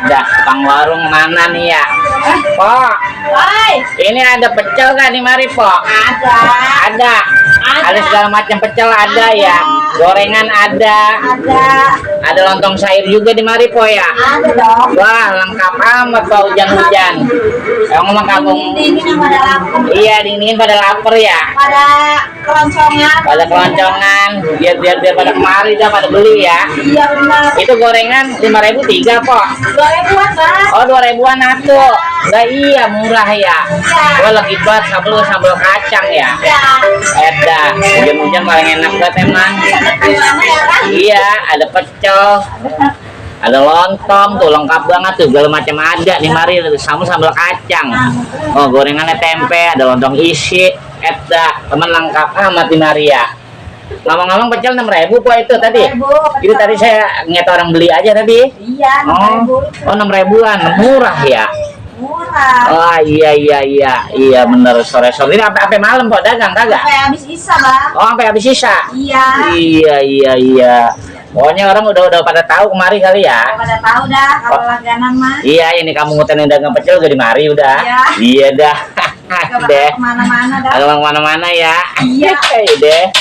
Dah, tukang warung mana nih ya? Pok, ini ada pecel gak nih mari, Pok? Ada. Ada segala macam pecel ada ya. Gorengan ada. Ada lontong sayur juga di mari, Pok ya. Ada dong. Wah, lengkap amat Pok, hujan-hujan. Ngomong kampung. Iya, dingin pada lapar ya. Pada keroncongan. Pada keloncongan. Biar pada kemari dah pada beli ya. Iya benar. Itu gorengan 5.000 3, Pok. 2.000-an, Bang. Oh, 2.000-an satu. Lah iya murah ya. Gua lagi buat sambal kacang ya. Edah, hujan-hujan paling enak banget emang. Iya, ada pecel. Ada lontong tuh lengkap banget tuh, segala macam ada nih mari, sambal kacang. Oh, gorengannya tempe, ada lontong isi. Edah, teman lengkap amat di mari ya. Ngomong-ngomong pecel 6.000 Pok itu tadi. Itu tadi saya ngeliat orang beli aja tadi. Iya, 6.000. Oh 6.000-an, murah ya. Murah. Oh iya bener, sore-sore ini sampai malam Pok dagang kagak? Sampai habis isa, Bang. Oh sampai habis sisa. Iya. Iya. Pokoknya orang udah pada tahu kemari kali ya. Pada tahu dah kalau langganan mah. Iya, ini kamu nguten yang dagang pecel udah di mari udah. Iya. Iya dah. Gak Deh. kemana-mana dah. Agak kemana-mana ya. Iya. Deh.